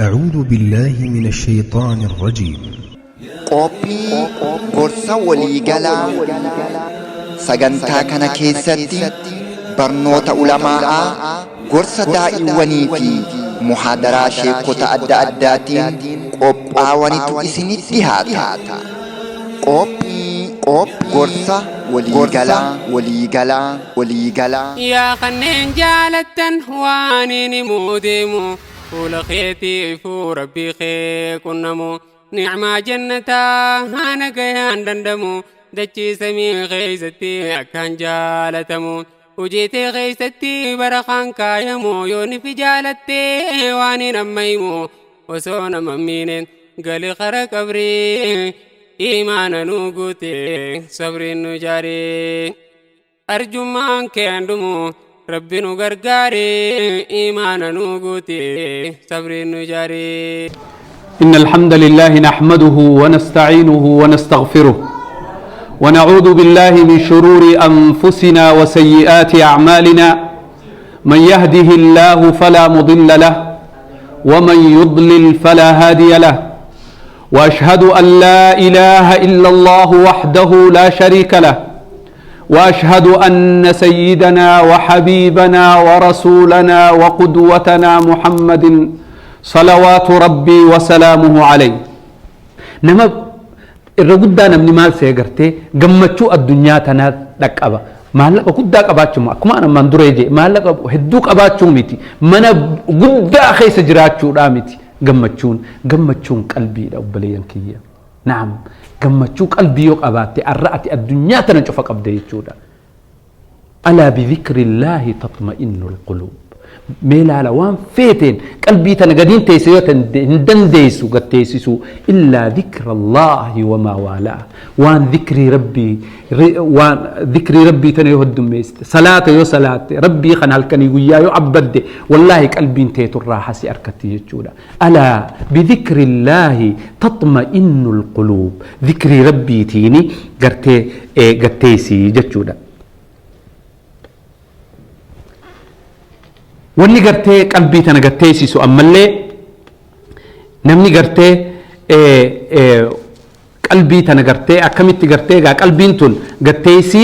أعوذ بالله من الشيطان الرجيم. Qophii gorsa waliigalaa sagantaa kana keessatti barnoota ulamaa'aa, gorsa daa'iwwanii fi muhaadaraa sheekota adda addaatiin qophaawanitu isinitti dhihaata. Qophii gorsa waliigalaa waliigalaa waliigalaa. Yaa kanneen jaalattan waan inni himuu deemu, fuula keetiifuu rabbii kee qunnamu, nicmaa jannataa haana gayaan dandamu, dachii samii keeysatti akkaan jaalatamu, hojiitee keeysatti barakaan kaayamu, yoo nifi jaalattee waan hin amma himu, osoo nama miine gali kara qabrii, imaana nu guute, sabriin nu jaaree, arjummaan kee handumu, rabbi nu gargaare, imaana nu guute, sabriin nu jaaree. إن الحمد لله نحمده ونستعينه ونستغفره ونعوذ بالله من شرور أنفسنا وسيئات أعمالنا، من يهده الله فلا مضل له ومن يضلل فلا هادي له، وأشهد أن لا إله إلا الله وحده لا شريك له، وأشهد أن سيدنا وحبيبنا ورسولنا وقدوتنا محمد صلوات ربي وسلامه عليه. نما الرجل نمني مال سيغرتي غمچو الدنيا تنا دقبا مال قدا قباچو ما كما انا من دريجي مال هدو قباچو ميتي من قدا خيس جراچو دامتي غمچون غمچون قلبي دوبلين كيه. نعم، غمچو قلبي يو قباتي الرأتي الدنيا تنا چوفا قبدي يچودا. ألا بذكر الله تطمئن القلوب. ميلا لوان فيتين قلبي تنقدين تيسيو تندنديسو قد تيسيسو إلا ذكر الله وما والاه. وان ذكري ربي وان ذكري ربي تنيهد ميست صلاة يو صلاة ربي خن هالكني ويا يو عبد والله قلبي انتيت الراحة سي أركتي يجودا. ألا بذكر الله تطمئن القلوب. ذكري ربي تيني قرتي قتيسي جتشودا. wanni gartee qalbii tana gatteessisu ammallee namni gartee qalbii tana gartee akkamitti gartee egaa qalbiin tun gatteessi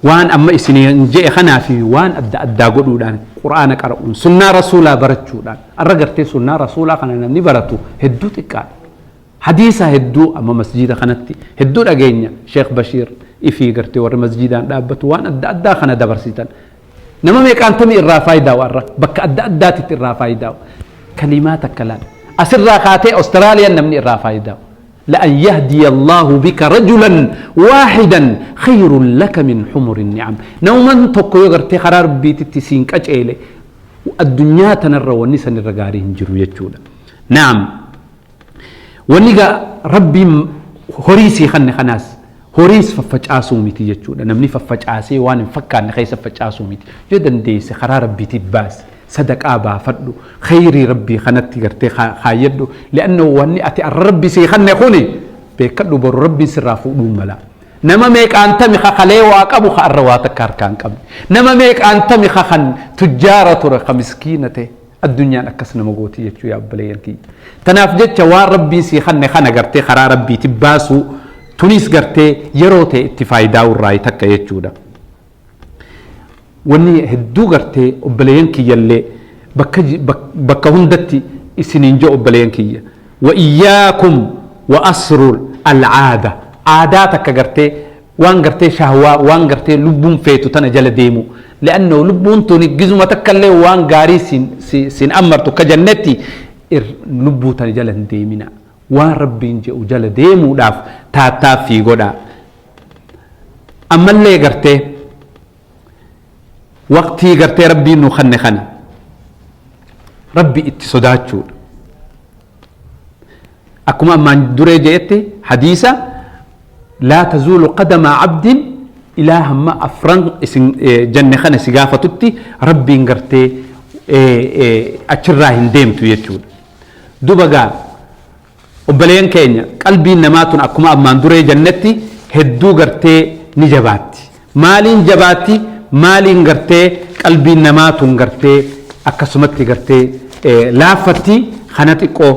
waan amma isiniin je'e kanaa fi waan adda addaa godhuudhaan quraana qara'uun sunnaa rasuulaa barachuudhaan arra gartee sunnaa rasuulaa kana namni baratu hedduu xiqqaadha. Hadiisa hedduu amma masjiida kanatti hedduu dhageenya Sheekh Bashiir ifii gartee warri masjiidaan dhaabbatu waan adda addaa kana dabarsitan. نما ميقان تمي الرا فايدة ورا بك أدى أداتي الرا فايدة كلمات كلام أسر خاتي أستراليا نمني الرا فايدة. لأن يهدي الله بك رجلا واحدا خير لك من حمر النعم. نوما تقو يغرتي قرار بيت التسين كأجيلي الدنيا تنرى والنسان الرقاري هنجرو يجولا. نعم، ونقا ربي هريسي خن خناس هوريس ففجأسو ميتي يجودا. نمني ففجأسي وان فكر نخيس ففجأسو ميتي جدا ديس قرار ربي تباس صدق أبا فدو خيري ربي خنتي قرتي خايدو لأنه واني أتي الربي سي خن خوني بيكدو بر ربي سرافو دوم ملا. نما ميك أنت مخ خلي واقبو خ الرواتك كاركان قبل. نما ميك أنت مخ خن تجارة ترى مسكينته الدنيا أكسنا مغوتي يجو يا بلينكي تناف جت وان ربي سي خن خن قرتي قرار ربي تباسو تونس قرتي يروتي اتفايدا والراي تكا يجودا. وني هدو قرتي أبلينكي يلي بكا هندتي إسنين جو أبلينكي وإياكم وأسر العادة. عاداتك قرتي وان قرتي شهوة وان قرتي لبون فيتو تنجل ديمو لأنه لبون توني جزمة تكالي وان قاري سين أمرتو كجنتي لبو تنجل ديمنا وان ربي نجي وجل ديمو داف تاتا في غدا. أما اللي قرتي وقتي قرتي ربي نو خن خن ربي اتصداتشو أكما من دري جئتي حديثة لا تزول قدم عبد إلى هم أفرن جنة خن سقافة تتي ربي نقرتي أشراهن ديمتو يتشود دوبا وبلين كينيا قلبي نماتون أكما أمان دري جنتي هدو قرتي نجباتي مالين جباتي مالين قرتي قلبي نماتون قرتي أكسمتي قرتي لافتي Kana xiqqoo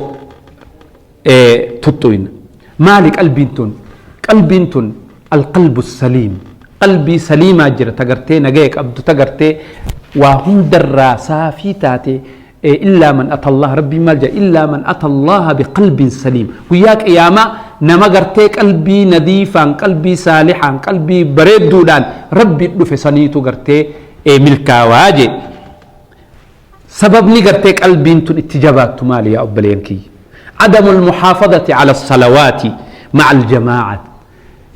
tuttu'ina. Maali qalbiin tun? Qalbiin tun alqalbu saliim. Qalbii saliimaa jira tagartee nagaya qabdu tagartee waa hundarraa saafii taate. إلا من أتى الله ربي مالجا إلا من أتى الله بقلب سليم. وياك قيامة نما غرتي قلبي نظيفا قلبي صالحا قلبي بريد دودان ربي دفه سنيتو غرتي ملكا واجي. سبب ني غرتي قلبي انتو اتجابات مالي يا أبلينكي عدم المحافظة على الصلوات مع الجماعة.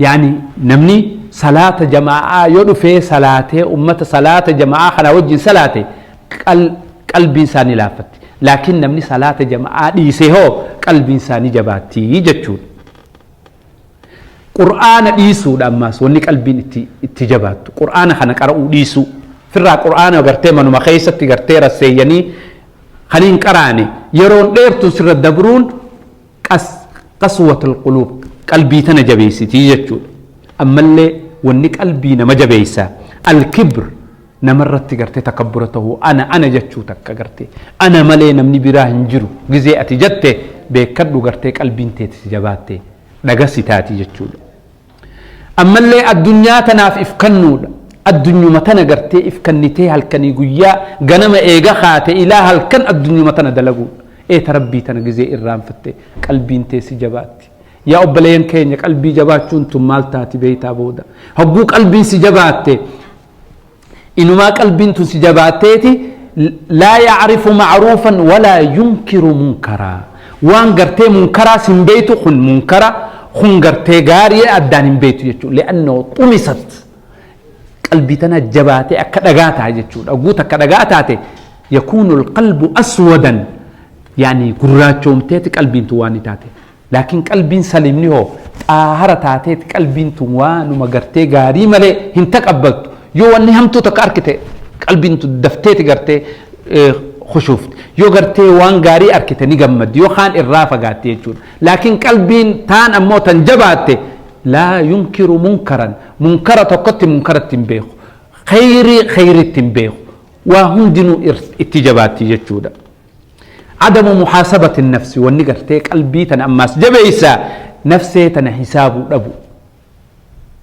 يعني نمني صلاة جماعة يدفه صلاة أمة صلاة جماعة خلا وجه صلاة قلب إنساني لافت. لكن نمني صلاة جماعة ديسه قلب إنساني جباتي جتشون. قرآن ديسو داماس وني قلب اتجابات قرآن خنا قرأو ديسو فرا قرآن وغرتي منو مخيستي غرتي رسيني خلين قراني يرون ديرتو سر الدبرون قسوة القلوب قلبي تنا جبيسي تيجتشون. أما اللي وني قلبي نما جبيسا الكبر نمرت غرتي تكبرته أنا جتشو تك غرتي أنا ملي نمني براه نجرو جزي أتجتة بكدو غرتي قلبي انت تجباتي نجسي تاتي جتشو. أما اللي الدنيا تناف إفكنو الدنيا متنا غرتي إفكنتي هالكني جويا جنم إيجا خاتي إلى هالكن الدنيا متنا دلقو إيه تربي تنجزي إرام فتي قلبي انت سجباتي يا أبلين كينك قلبي جباتشو انتم مالتاتي بيتا بودا هبوك قلبي سجباتي إنما قلب تسجباتيتي لا يعرف معروفا ولا ينكر منكرا. وان غرتي منكرا سنبيتو خن منكرا خن غرتي غاري أدان بيتو يجو لأنه طمست قلبي تنا جباتي أكدغاتا يجو أقوت أكدغاتاتي يكون القلب أسودا يعني قراتشوم تيتك قلبي تواني تاتي. لكن قلبي سليمني هو طاهرة تاتي قلبي توان وما غرتي غاري ملي هنتقبلت يو وني همتو تكاركته قلبي انتو دفتيت غرتي خشوفت يو غرتي وان غاري اركته نغمد يو خان الرافه غاتي يجون. لكن قلبي تان امو تنجباته لا ينكر منكرا منكر تقت منكر تنبيخ خيري خير تنبيخ وهم دينو اتجاباتي يجون. عدم محاسبة النفس وني غرتي قلبي تن اماس جبيسا نفسي تن حساب ابو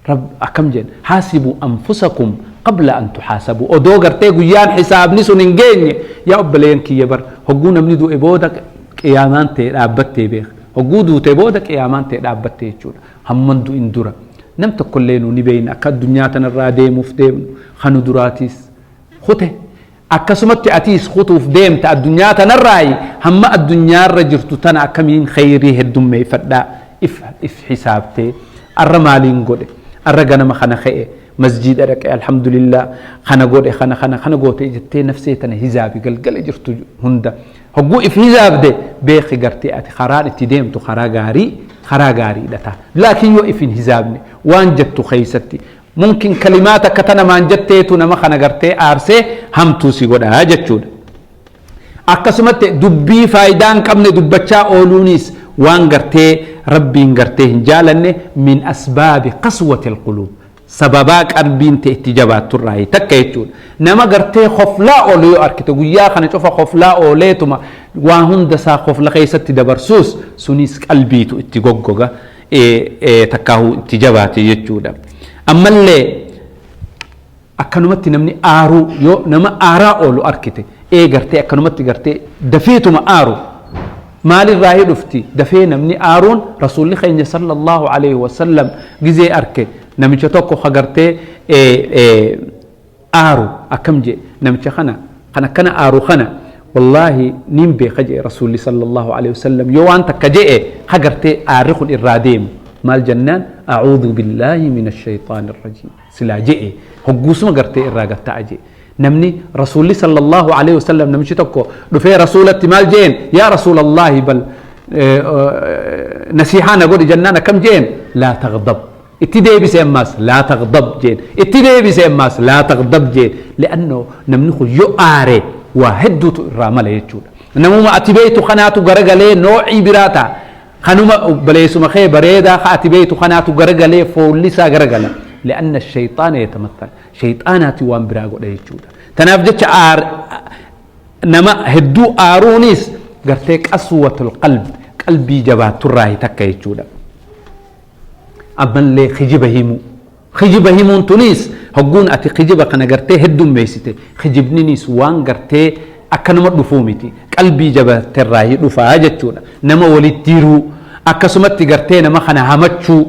رب أكم جن حاسبوا أنفسكم قبل أن تحاسبوا. أدو غرتي غيان حساب نسو ننجيني يا أبلين كي يبر هقونا بندو إبودك قيامان تي رابطتي بيخ هقودو تبودك قيامان تي رابطتي تشور هم دو إندورا نم تقولينو نبين أكاد دنيا تنرادي مفتيم خنو دراتيس خته أكسمت أتيس خطوف ديم تا الدنيا تنراي هم الدنيا رجرتو تنا كمين خيري هدوم فدا إف حسابتي الرمالين قولي الرجنا ما خنا خيء مسجد أرك الحمد لله خنا قول خنا خنا خنا قوت جتي نفسي تنا حسابي قال قال جرت هندا هقو في حساب ده بيخ جرتي أتي خرار تديم تو خرا جاري خرا جاري لتا لكن يوقفين حسابني وان جت خيستي ممكن كلماتك كتنا ما جتي تو نما خنا جرتي أرسي هم توسي قول هاجتشود أقسمت دبي فايدان كم دبتشا أولونيس وان غرتي ربي غرتي جالني من أسباب قسوة القلوب سبباك أربين تهتجابات تراي تكيتون نما غرتي خفلا أوليو أركتو يا خنا تشوف خفلا أوليتما وان دسا خفلا خيست دبرسوس سونيس قلبيتو اتجوجوجا إيه تكاهو اتجابات يجودا أما اللي أكنمت نمني آرو يو نما آرا أولو أركتي إيه غرتي أكنمت غرتي دفيتو ما آرو مال الراهي رفتي دفينا من آرون رسول الله خيني صلى الله عليه وسلم جزي أركي نمشي توكو خجرتي إيه آرو أكم جي نمشي خنا خنا كنا آرو خنا والله نيم بخجي رسول الله صلى الله عليه وسلم يوان تكجئ خجرتي آرخ الإراديم مال جنان أعوذ بالله من الشيطان الرجيم سلاجئ هجوس ما جرتي إراجة تأجي نمني رسول الله صلى الله عليه وسلم نمشي تكو رفي رسولة مال جين يا رسول الله بل نسيحة نقول جنانا كم جين لا تغضب اتدي بسيماس لا تغضب جين اتدي بسيماس لا تغضب جين لأنه نمنخ يؤاري وهدو الرامل يجود نمو أتبيت خناتو غرغلي نوعي براتا خنوما بليسو مخي بريدا خاتبيت خناتو غرغلي فوليسا غرغلا لأن الشيطان يتمثل شيطاناتي وان براغو يجود تنافجت آر نما هدو آرونيس Gartee qaswatul qalb, qalbii jabaatturraa takka jechuudha. Ammallee kijiba himuu. Kijiba himuun tunis hogguun ati kijiba kana gartee heddummeessite, kijibninis waan gartee akkanuma dhufuu miti, qalbii jabaatterraa dhufaa jechuudha. Nama walitti diruu, akkasumatti gartee nama kana hamachuu,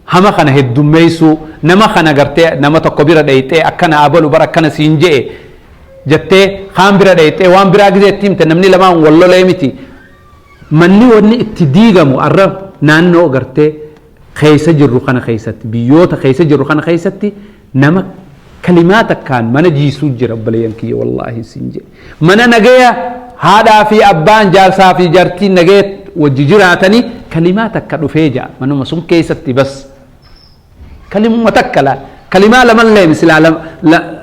hama kana heddummeessuu, nama kana gartee nama tokko bira dhayxee akkana abalu bara akkana siin je'e jettee kaan bira dhayxee waan biraa gizee itti himte, namni lamaan wal lolee miti. Manni wanni itti diigamu arra naannoo gartee keessa jirru kana keessatti, biyyoota keessa jirru kana keessatti, nama kalimaa takkaan mana jiisuu jira. Obboleeyyan kiyya, wallaahi siin jedhe, mana nagaya haadhaa fi abbaan, jaarsaa fi jaartiin nagaya wajji jiraatanii, kalimaa takka dhufee ja'a manuma sun keessatti. Bas, kalimuma takka laal, kalimaa laman leemi, silaa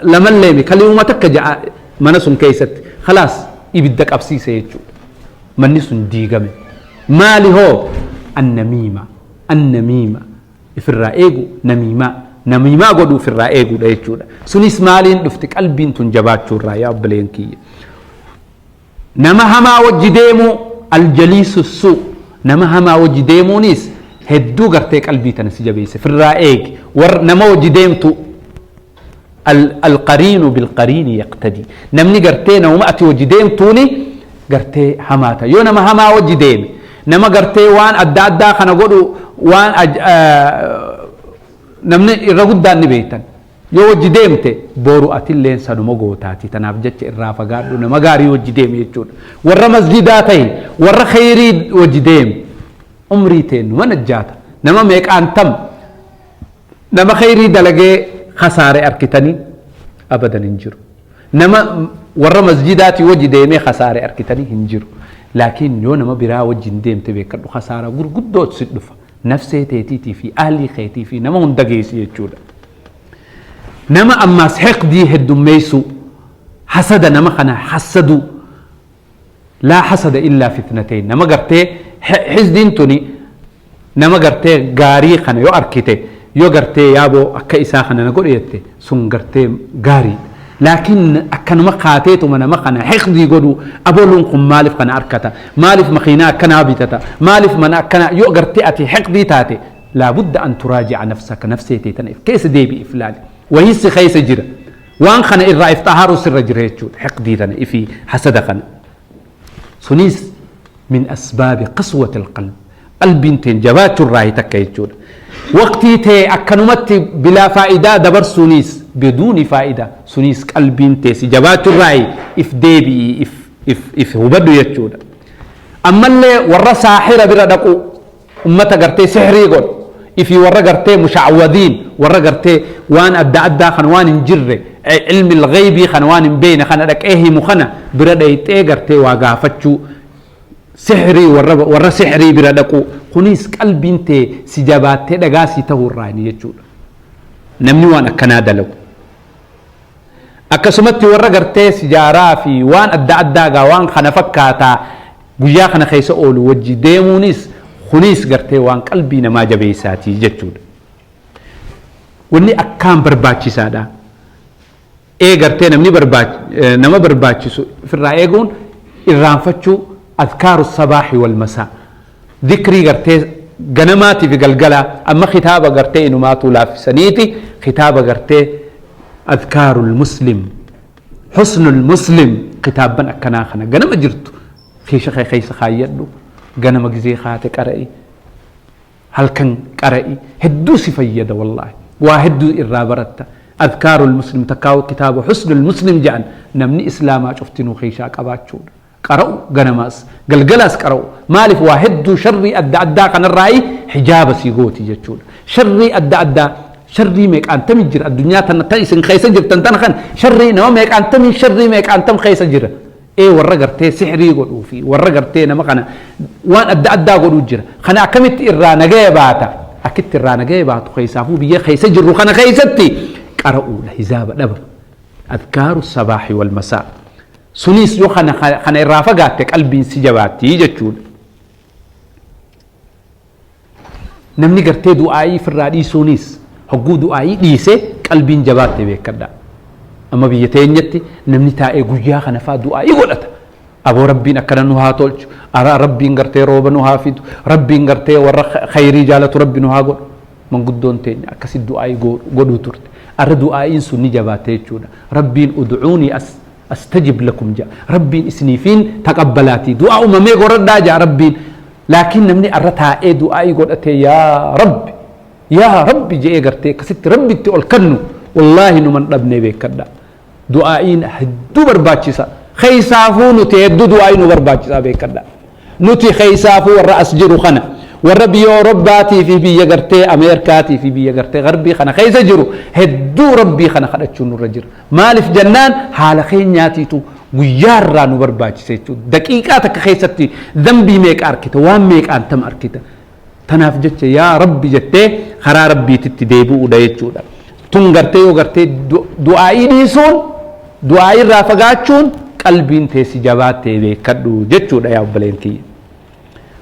laman leemi, kalimuma takka ja'a mana sun keessatti, khalaas, ibidda qabsiise jechuudha. Manni sun diigame. Maali hoo? Annamiima. Annamiima ifirraa eegu, namiimaa, namiimaa godhu ifirraa eeguudha jechuudha. Sunis maaliin dhufti? Qalbiin tun jabaachuurraa. Yaa obboleen kiyya, nama hamaa wajji deemuu, aljaliisu suu, nama hamaa wajji deemuunis hedduu gartee qalbii tana si jabeesse. Firraa eegi war nama wajji deemtu. القرين بالقرين يقتدي. Namni gartee nama ati wajji deemtuuni gartee hamaata. Yoo nama hamaa wajji deeme, nama gartee waan adda addaa kana godhu, waan namni irra guddaan ni beektan yoo wajji deemte, boru atilleen sanuma gootaati. Tanaaf jecha irraa fagaadhu, nama gaarii wajji deeme jechuudha. Warra masjidaa tahi, warra khayrii wajji deeme, umrii teennu mana jaata. Nama meeqaan tam nama khayrii dalagee khasaare arkitanii? Abadan hin jiru. Nama warra masjidaatii wajji deemee khasaare arkitanii? Hin jiru. Laakiin yoo nama biraa wajjin deemte, beekadhu, khasaara gurguddootu si dhufa, nafsee teetiitii fi ahlii keetii fi nama hunda geessi jechuudha. Nama ammaas heqdii heddummeessu, hasada, nama kana hassadu. لا حسد إلا في اثنتين. Nama gartee xisdiin tuni nama gartee gaarii kana yoo arkite, yoo gartee yaaboo akka isaa kana na godhe jette, sun gartee gaarii. Laakiin akkanuma kaateetuma nama kana hiqdii godhu, aboluun kun maaliif kana arkata, maaliif makiinaa akkanaa bitata, maaliif mana akkana, yoo gartee ati hiqdii taate, laabudda an turaajica nafsaka, nafsee teetana if keessa deebi'i, if laali, wahisi keessa jira, waan kana irraa if xahaaruu sirra jira jechuudha. Hiqdii tana ifi hasada kana sunis من أسباب قسوة القلب، qalbiin teen jabaachurraa takka jechuudha. Waqtii tee akkanumatti bilaa faayidaa dabarsuunis, biduuni faayidaa, sunis qalbiin tee si jabaachurraa. If deebi'i, if if if hubadhu jechuudha. Ammallee warra saaxira bira dhaqu, ummata gartee sixrii godhu ifi warra gartee mushacwadiin, warra gartee waan adda addaa kana, waan hin jirre, cilmi alghaybii kana, waan hin beekne kana dhaqee himu kana bira dhayxee gartee waa gaafachuu, sixrii, warra sixrii bira dhaqu, kunis qalbiin tee si jabaattee dhagaa si ta'uu irraa jechuudha. Namni waan akkanaa dalagu, akkasumatti warra gartee sijaaraa fi waan adda addaa gaa waan kana fakkaataa guyyaa kana keessa oolu wajji deemuunis, kunis gartee waan qalbii namaa jabeessaatii jechuudha. Wanni akkaan barbaachisaadha. Ee, gartee namni nama barbaachisu ofirraa eeguun irraanfachuu أذكار الصباح والمساء, dhikrii gartee ganamaatii fi galgalaa. Amma kitaaba gartee inumaatu laaffisaniiti, kitaaba gartee أذكار المسلم, حصن المسلم, kitaabban akkanaa kana ganama jirtu keesha kee keessa kaayyadhu. Ganama gizee kaate qara'i, halkan qara'i, hedduu si fayyada. Wallaahi, waa hedduu irraa baratta. أذكار المسلم takkaa'u kitaaba حصن المسلم jedhan, namni islaamaa cuftinuu keeshaa qabaachuudha. Qara'u, ganamaas galgalaas qara'u. Maaliif? Waa hedduu sharrii adda addaa kanarraayi hijaaba sii gooti jechuudha. Sharrii adda addaa, sharrii meeqaantami jira addunyaa tana ta isin keessa jirtan tana kan, sharrii nama meeqaantamii, sharrii meeqaantam keessa jira. Ee, warra gartee sixrii godhuu fi warra gartee nama kana waan adda addaa godhuu jira. Kana akkamitti irraa nagaya baata? Akkitti irraa nagaya baatu, keessaafuu biyya keessa jirru kana keessatti, qara'uudha hizaaba dhaba, أذكار الصباح والمساء. Sunis yoo kana irraa fagaatte, qalbiin si jabaatti jechuudha. Namni gartee du'aayii firraa dhiisuunis, hogguu du'aayii dhiise qalbiin jabaatte, beekadha. Amma biyya teenyatti namni taa'ee guyyaa kana faa du'aayii godhata. Aboo Rabbiin akkana nu haa tolchu, araa Rabbiin gartee rooba nu haa fidu, Rabbiin gartee warra khayrii jaalatu Rabbi nu haa godhu. Manguddoon teenya akkasi du'aa'ii godhuu turte. Arra du'aa'iin sun ni jabaatte jechuudha. Rabbiin ud'uunii as astajib lakum ja'a. Rabbiin isiniifiin taqabbalaatii. Du'aa uumamee godhadhaa ja'a Rabbiin. Laakiin namni arra taa'ee du'aa'ii godhatee yaa Rabbi yaa Rabbi je'ee gartee akkasitti Rabbitti ol kannu wallaahi numan dhabnee beekadha. Du'aa'iin hedduu barbaachisa. Keessaafuu nuti hedduu du'aa'ii nu barbaachisaa beekadha. Nuti keessaafuu warra as jiru kana warra biyya Awurooppaatii fi biyya gartee Ameerikaatii fi biyya gartee Garbii kana keessa jiru hedduu Rabbii kana kadhachuun nurra jira. Maaliif jennaan haala keenyaatiitu guyyaarraa nu barbaachisa jechuudha. Daqiiqaa takka keessatti dambii meeqa arkita, waan meeqaan tam arkita. Tanaaf jecha yaa Rabbi jettee karaa Rabbiititti deebi'uudha jechuudha. Tun gartee yoo gartee du'aa'ii dhiisuun, du'aa'ii irraa fagaachuun qalbiin teessi jabaattee beekadhu jechuudha yaa obboleen kiyya.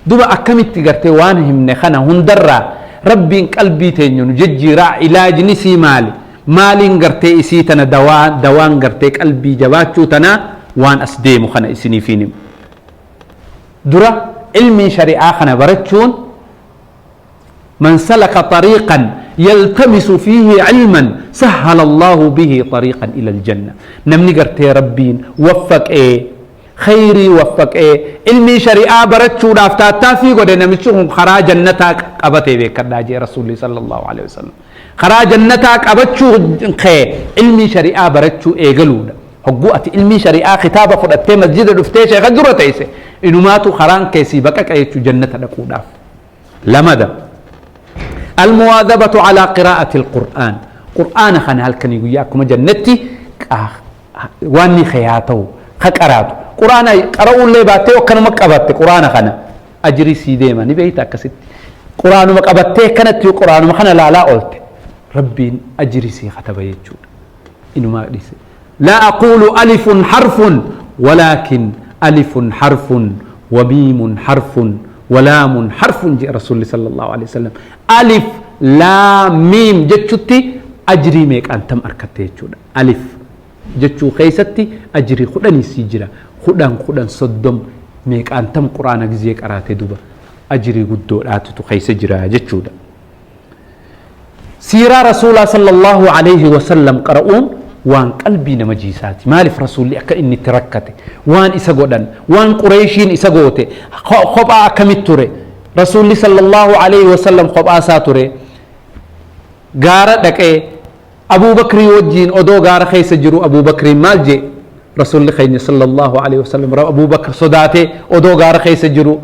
Duba akkamitti gartee waan himne kana hundarraa Rabbiin qalbii teenya nu jijjiiraa, ilaajni isii maali? Maaliin gartee isii tana dawaan gartee qalbii jabaachuu tanaa waan as deemu kana isiniif himu. Dura ilmi shari'aa kana barachuun من سلك طريقا يلتمس فيه علما سهل الله به طريقا إلى الجنة. نمني قرتي ربين وفق إيه خيري وفق إيه علمي شريعة برتشو دافتا في قد نمشوهم خرا جنتك قبتي بك الناجي رسول صلى الله عليه وسلم خرا جنتك قبتشو خي علمي شريعة برتشو إيه قلونا حقوقة علمي شريعة خطابة فرأتي مسجد رفتي شيخ درتيسي إنه ماتوا خران كيسي بكك أيتشو جنة لكونا. لماذا؟ المواظبة على قراءة القرآن. قرآن خان هل كان يقول جنتي واني خياته خقراته قرآن قرأوا اللي باتي وكانوا مقبتي قرآن خان أجري سيديما نبيتا كست قرآن مقبتي كانت قرآن مخنا لا لا قلت ربي أجري سي خطب يجود إنه ما ليس لا أقول ألف حرف ولكن ألف حرف وميم حرف ولام حرف جاء رسول الله صلى الله عليه وسلم ألف لام ميم جتشتي أجري ميك أنتم أركتي جود ألف جتشو خيستي أجري خدني سجرا خدان خدان صدم ميك أنتم قرآن جزيك أراتي دوبا أجري قدو آتتو خيس جرا جتشودا. سيرة رسول الله صلى الله عليه وسلم قرؤون وان قلبي نمجيساتي مالف رسولي أكا إني تركتي وان إساقودان وان قريشين إساقوتي خبا أكمت توري رسولي صلى الله عليه وسلم خبا ساتوري غارة دك إيه أبو بكر وجين أدو غارة خيس جرو أبو بكر مالجي رسولي خيني صلى الله عليه وسلم أبو بكر صداتي أدو غارة خيس جرو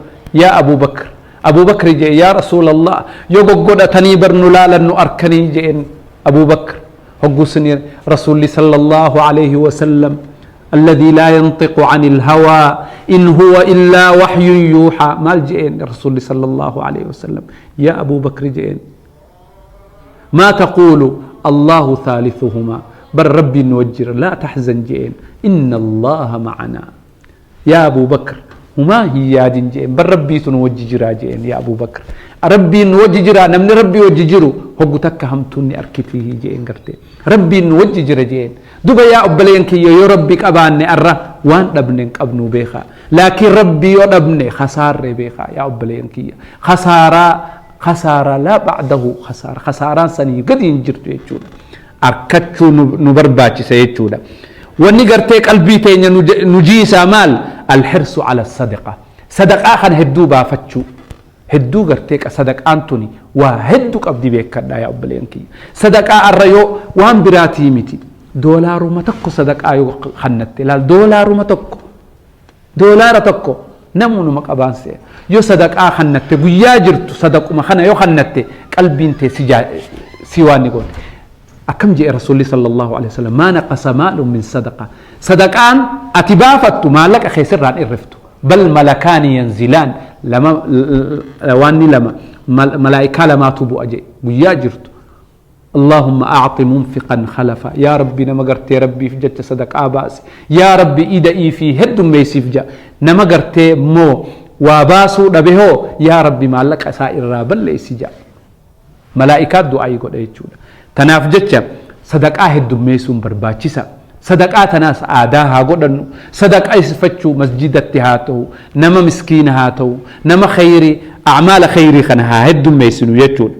يا أبو بكر أبو بكر جي يا رسول الله يوغو قد تنيبر نلالا نأركني جين أبو بكر حقوسني رسول صلى الله عليه وسلم الذي لا ينطق عن الهوى إن هو إلا وحي يوحى مال جئين رسول صلى الله عليه وسلم يا أبو بكر جئين ما تقول الله ثالثهما بل ربي نوجر لا تحزن جئين إن الله معنا يا أبو بكر وما هي يا جئين بل ربي تنوجر جئين يا أبو بكر ربي نوججرا نمن ربي وججرو هو تك همتوني أركتيه جئين قرتي ربي نوججر جئين دوبا يا أبلين كي يا ربي كأباني أرى وان أبنك أبنو بيخا لكن ربي يبني خسار بيخا يا أبلين كي خسارة خسارة لا بعده خسارة خسارة سني قد ينجرتو يجون أركتشو نبرباتي سيجون واني قرتي قلبي تين نجيسا مال الحرص على الصدقة صدقة خان هدو بافتشو هدو قرتيك صدق أنتوني وهدو قبدي بيكنا يا أبلينكي صدق الريو وان براتي متي دولار ما تكو صدق آيو خنت لا دولار ما تكو دولار تكو نمونو مقبانسي يو صدق خنت ويا جرت صدق ما خنا يو خنت قلبي انت سجا سيواني قول أكم جاء رسول الله صلى الله عليه وسلم ما نقص مال من صدقة صدقان أتبافت مالك أخي سران إرفتو بل ملكان ينزلان لما لواني لما ملائكة لما تبو أجي ويا جرت اللهم أعط منفقا خلفا يا ربي نما قرتي ربي في جت صدق آباس يا ربي إذا إي في هد ميسيف جا نما قرتي مو واباسو نبهو يا ربي ما لك أسائر رابل ليس جا ملائكة دعاء يقول أيتشونا تناف جت صدق أهد ميسون برباتشسا Sadaqaa tanaas aadaa haa godhannu. Sadaqaa isfachuu masjidatti haa ta'u, nama miskiina haa ta'u, nama khayrii, acmaala khayrii kana haa heddummeessinu jechuudha.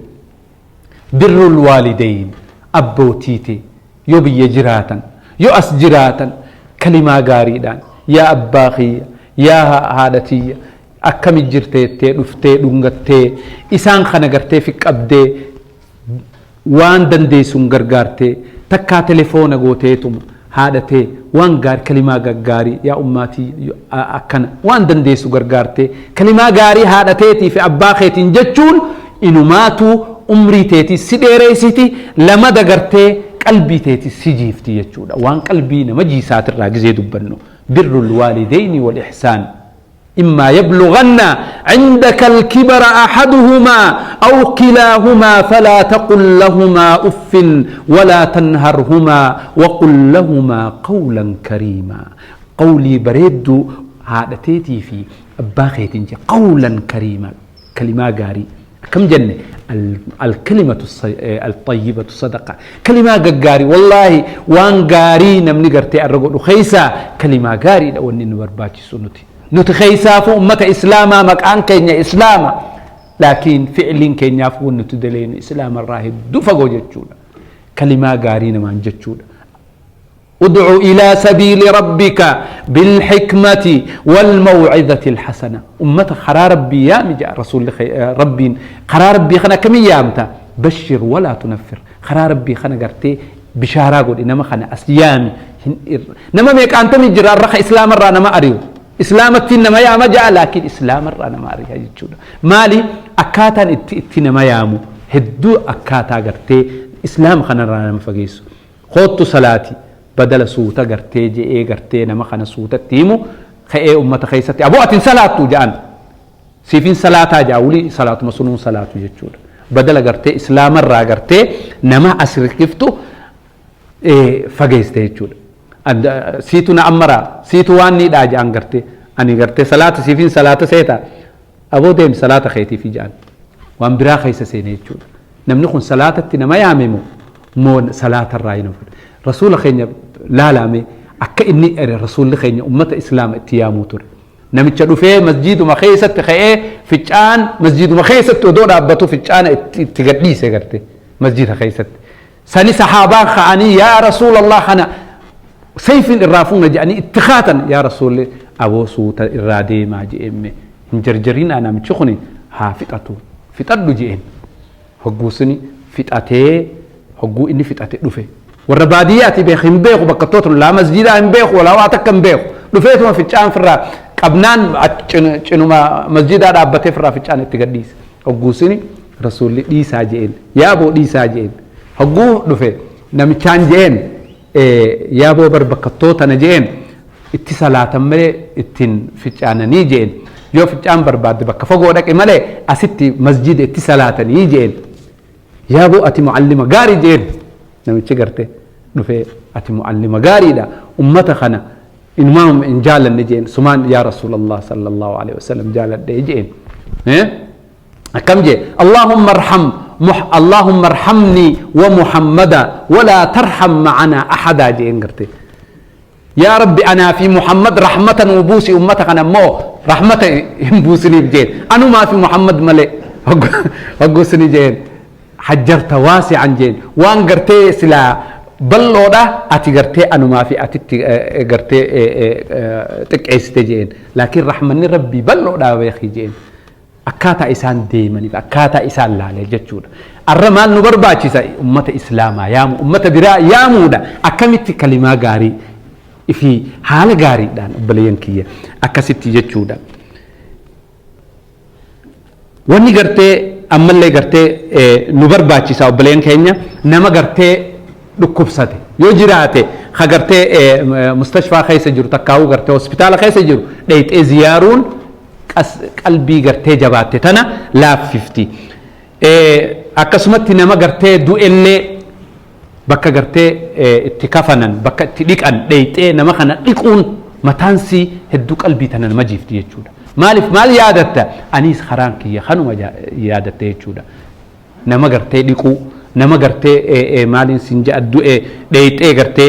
Birrul waalidayn, abbootiite yoo biyya jiraatan, yoo as jiraatan, kalimaa gaariidhaan yaa abbaa kiyya, yaa haadha tiyya, akkami jirteettee dhuftee dhungattee isaan kana gartee fiqqabdee waan dandeessuun gargaartee, takkaa telefoona gooteetuma haadhatee waan gaarii, kalimaa gaggaarii, yaa ummaatii akkana waan dandeessu gargaartee kalimaa gaarii haadhateetii fi abbaa keetiin jechuun inumaatu umrii teetii si dheereessiti, lama dagartee qalbii teetii si jiifti jechuudha. Waan qalbii nama jiisaatirraa gizee dubbannu, birrul waalideyni wal ihsaan. إما يبلغن عندك الكبر أحدهما أو كلاهما فلا تقل لهما أف ولا تنهرهما وقل لهما قولا كريما. قولي بريد هذا تيتي في أباخيت قولا كريما، كلمة قاري كم جنة، الكلمة الطيبة صدقة. كلمة قاري والله وان قاري نمني قرتي الرجل خيسا كلمة قاري لو أني نبرباتي سنتي نوتي خيسا فو أمة إسلاما مكان كينيا إسلاما، لكن فعل كينيا فو نتدلين إسلام الراهب دفقو جتشونا. كلمة قارين ما جتشونا. ادعو إلى سبيل ربك بالحكمة والموعظة الحسنة. أمة خرا ربي يا مجا رسول ربي خرا ربي خنا كم يامتا بشر ولا تنفر. خرا ربي خنا قرتي بشارة قول إنما خنا أسيامي نما ميك أنت مجرى الرخ إسلام الرا نما أريو إسلام التين ما يا مجا، لكن إسلام الرا نما أريو هجتشونا. مالي أكاتا التين ما يامو هدو أكاتا قرتي إسلام خنا الرا نما فقيسو خطو صلاتي بدل سوتا قرتي جي إيه قرتي نما خنا سوتا تيمو خي أمة خيستي أبو أتين صلاتو جان سيفين صلاة جاولي صلاة مسنون صلاة جتشونا. بدل قرتي إسلام الرا قرتي نما أسر كفتو إيه فقيستي جتشونا. سيتو نأمرا سيتو واني دا جان قرتي أني قرتي صلاة سيفين صلاة سيتا أبو ديم صلاة خيتي في جان وان برا خيسة سيني جتشونا. نمنخون صلاة التنما ياميمو مون صلاة الراي نفر رسول خينيا لا لامي أكا إني أري رسول خينيا أمة إسلام اتيامو تر نمتش دفه مسجد ما خيسة تخيه في الجان مسجد ما خيسة تدور أبتو في الجان تقديسة قرتي مسجد خيسة سني صحابة خاني يا رسول الله خنا سيف الرافون جاني اتخاتا يا رسول أبو سوت الرادي ما جي أمي جرجرين أنا متشخني ها فتاتو فتاتو جيين هجوسني فتاتي هجو إني فتاتي دفه والرباديات بيخ بيخ وبقطوت لا مسجد هم بيخ ولا واتك بيخ دفيتهم في الجان فرا قبنان شنو ما مسجد أبتي فرا في الجان التقديس هجوسني رسول ديسا جين يا أبو ديسا جين هجو دفه نمشان جين يا أبو بربقطوت أنا جين اتصالات ملي اتن في الجان نيجين يو في الجان برباد بك فوق ملي أستي مسجد اتصالات نيجين يا أبو أتي معلمة قاري جين نمشي قرتي نفي أتي معلمة قاري لا أمة خنا إن ما هم إن جال النجين سمان يا رسول الله صلى الله عليه وسلم جال النجين إيه كم جي اللهم ارحم اللهم ارحمني ومحمدا ولا ترحم معنا أحدا جين قرتي يا ربي أنا في محمد رحمة وبوسي أمتك أنا مو رحمة بوسني بجين أنا ما في محمد ملئ هقوسني جين حجرت واسعا جين وان قرتي سلا بلودا أتي قرتي أنا ما في أتي قرتي تكعيس تجين لكن رحمني ربي بلودا ويخي جين أكاتا إسان ديمني أكاتا إسان لا لجتشود الرمال نبرباتي سا أمة إسلاما يا أمة براء يا مودا أكملت كلمة غاري في حال غاري دان بلين كيه أكستي جتشودا وني قرتي أما اللي قرتي نبرباتي سا بلين كينيا نما قرتي دكوبساتي يجراتي خقرتي مستشفى خيس جرو تكاو قرتي هوسبيتال خيس جرو ديت زيارون قلبي قرتي جباتي تنا لا 50 أكسمتي نما قرتي دو اللي بكا قرتي اتكافنا بكا تليك أن ديت نما خنا ليكون متانسي هدو قلبي تنا ما جيفتي يجودا مالف مال يادتا أنيس خرانكي يخنو ما يادتا يجودا نما قرتي ليكو نما قرتي مالين سنجا الدو ديت قرتي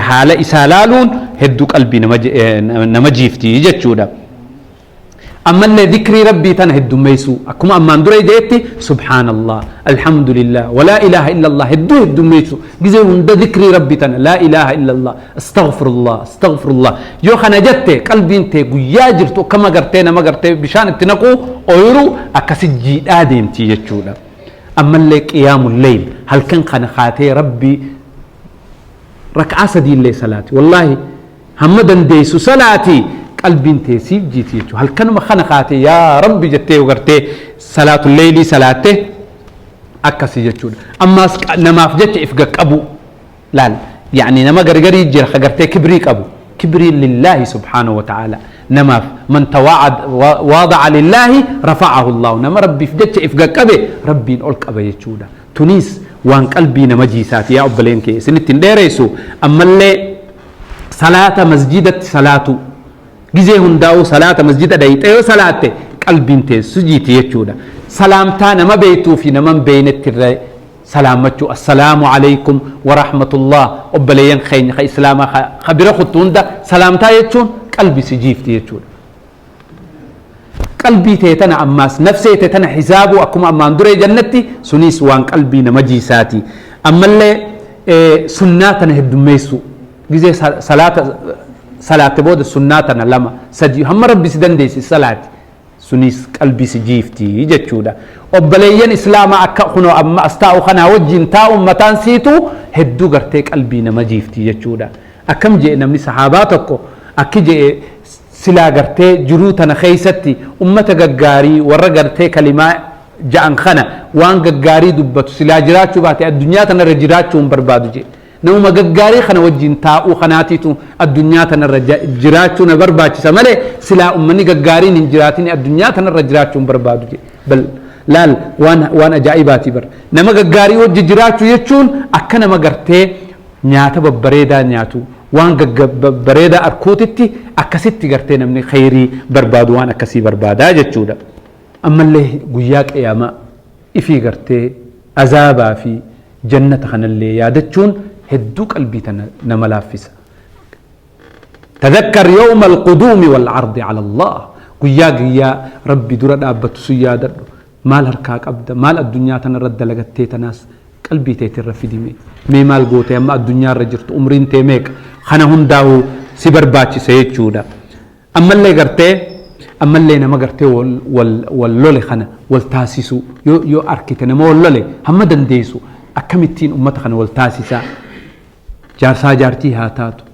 haala isaa laaluun hedduu qalbii nama jiifti jechuudha. Ammallee dhikrii rabbii tana heddummeessuu, akkuma ammaan dura jeetti, subhaanallah, alhamdulillah, walaa ilaaha illallah hedduu heddummeessu. Gizee hunda dhikrii rabbii tana, laa ilaaha illallah, astaghfirullah, astaghfirullah, yoo kana jette qalbiin tee guyyaa jirtu akkama gartee nama gartee bishaan itti naquu ooyiruu akkasi jiidhaa deemti jechuudha. Ammallee qiyaamul leyl, halkan kana kaatee rabbii rak'aa sadiillee salaati, wallaahi hamma dandeessu salaati, qalbiin tee siif jiiti jechuudha. Halkanuma kana kaatee yaa rabbi jettee yoo gartee salaatu leeylii salaatte akkasii jechuudha. Ammaas namaaf jecha if gaqqabu laal, yaani nama gargarii jira ka gartee kibrii qabu, kibriin lillaahi subhaanahu wa ta'ala namaaf, man tawaadaca lillaahi rafa'ahu allahu, nama rabbiif jecha if gaqqabe rabbiin ol qaba jechuudha. Tuniis waan qalbii nama jiisaati. Yaa obboleen kee, isinitti hin dheeressu. Ammallee salaata masjidatti salaatu, gizee hundaa'uu salaata masjida dhayixee yoo salaatte qalbiin teessu jiiti jechuudha. Salaamtaa nama beektuu fi nama hin beeynetti irra salaammachuu, assalaamu alaykum warahmatullah, obboleeyyan keenya ka islaamaa ka bira kuttu hunda salaamtaa jechuun qalbi si jiifti jechuudha. Qalbii tee tana ammaas nafsee tee tana hisaabuu, akkuma ammaan duree jannatti, sunis waan qalbii nama jiisaati. Ammallee sunnaa tana heddummeessuu, gizee salaata salaatte booda sunnaa tana lama sadi hamma rabbi si dandeessi salaati, sunis qalbii si jiifti jechuudha. Obboleeyyan islaamaa akka kunoo amma as taa'u kanaa wajjin taa'uun mataan siitu hedduu gartee qalbii nama jiifti jechuudha. Akkam jee namni sahaabaa tokko akki jee, silaa gartee jiruu tana keeysatti ummata gaggaarii warra gartee kalimaa ja'an kana waan gaggaarii dubbatu silaa jiraachuu baate addunyaa tanarra jiraachuu hin barbaadu jee. Namuma gaggaarii kana wajjin taa'uu kanaatiitu addunyaa tanarra jiraachuu na barbaachisa malee silaa ummanni gaggaariin hin jiraatin addunyaa tanarra jiraachuu hin barbaadu jee. Bal laal, waan ajaa'ibaati bar. Nama gaggaarii wajji jiraachuu jechuun akka nama gartee nyaata babbareedaa nyaatu, waan babbareedaa arkuutitti, akkasitti gartee namni khayrii barbaadu waan akkasii barbaadaa jechuudha. Ammallee guyyaa qiyaamaa ifii gartee azaabaa fi jannata kanallee yaadachuun hedduu qalbii tana nama laaffisa. تذكر يوم القدوم والعرض على الله, guyyaa rabbi dura dhaabbattu sun yaadadhu. Maal harkaa qabda? Maal addunyaa tanarra dalagattee? Tanaas qalbii teetirra fidime mee, maal goote amma addunyaa irra jirtu, umriin tee meeqa? Kana hundaa'u si barbaachisa jechuudha. Ammallee gartee ammallee nama gartee wal lole kana wal taasisu, yoo arkite nama wal lole, hamma dandeessu akkamittiin ummata kana wal taasisaa, jaarsaa jaartii haa taatu,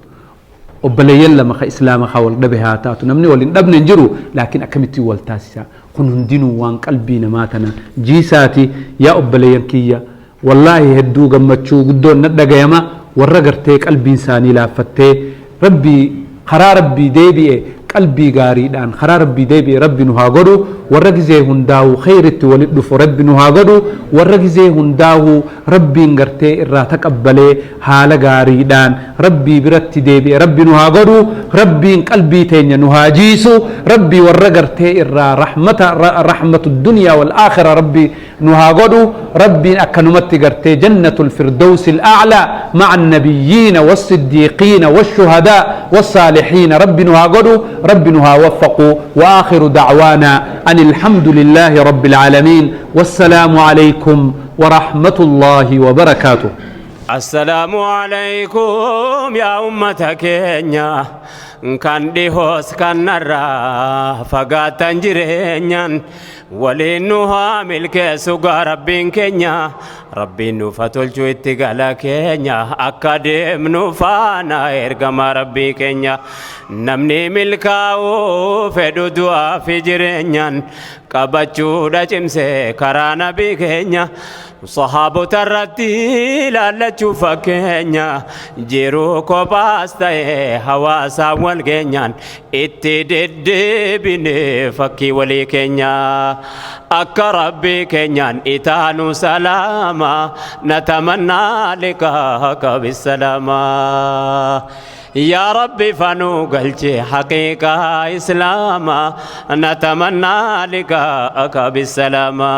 obboleeyyan lama ka islaama ka wal dhabe haa taatu, namni wal hin dhabne hin jiru, laakiin akkamittiin wal taasisaa, kun hundinuu waan qalbii namaa tana jiisaati. Yaa obboleeyyan kiyya, wallaahi hedduu gammachuu guddoon na dhagayama warra gartee qalbiin isaanii laaffattee rabbii karaa rabbii deebi'e, qalbii gaariidhaan karaa rabbii deebi'e rabbi nu haa godhu. Warra gizee hundaa'u kheyritti walit dhufu rabbi nu haa godhu. Warra gizee hundaa'u rabbiin gartee irraa taqabbalee haala gaariidhaan rabbii biratti deebi'e rabbi nu haa godhu. Rabbiin qalbii teenya nu haa jiisu. Rabbii warra gartee irraa rahmata, rahmatu dunyaa wal aakhira, rabbi nu haa godhu. Rabbiin akkanumatti gartee jannatul firdawsi الأعلى مع النبيين والصديقين والشهداء والصالحين ربي nu haa godhu, rabbi nu haa waffaqu. وآخر دعوانا أن الحمد لله رب العالمين، والسلام عليكم ورحمة الله وبركاته. السلام عليكم يا أمة keenya kan dhihoos kan narraa fagaatan, jireenyaan waliin nu haa milkeessu gaa rabbiin keenya. Rabbiin nuuf haa tolchu itti gala keenya, akka deemnu faana ergama rabbii keenya. Namni milkaa'uu fedhu du'aa fi jireenyaan qabachuudha cimsee karaa nabii keenya, sahaabota irratti ilaallachuu fakkeenya, jiruu kophaas ta'e hawaasaan wal geenyaan itti deddeebine fakkii walii keenya, akka rabbii keenyaan itaanu salaama, نتمنى لقاءك بالسلامة. يا ربي فنو قلتي حقيقة إسلاما، نتمنى لقاءك بالسلامة.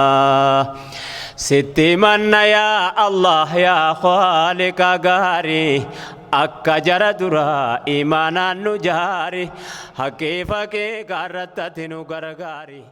Sitti manna yaa Allah, yaa خالق gaarii. Akka jara duraa imaanaan nu jaari. Haqqii faqee gaarratti ati nu gargaari.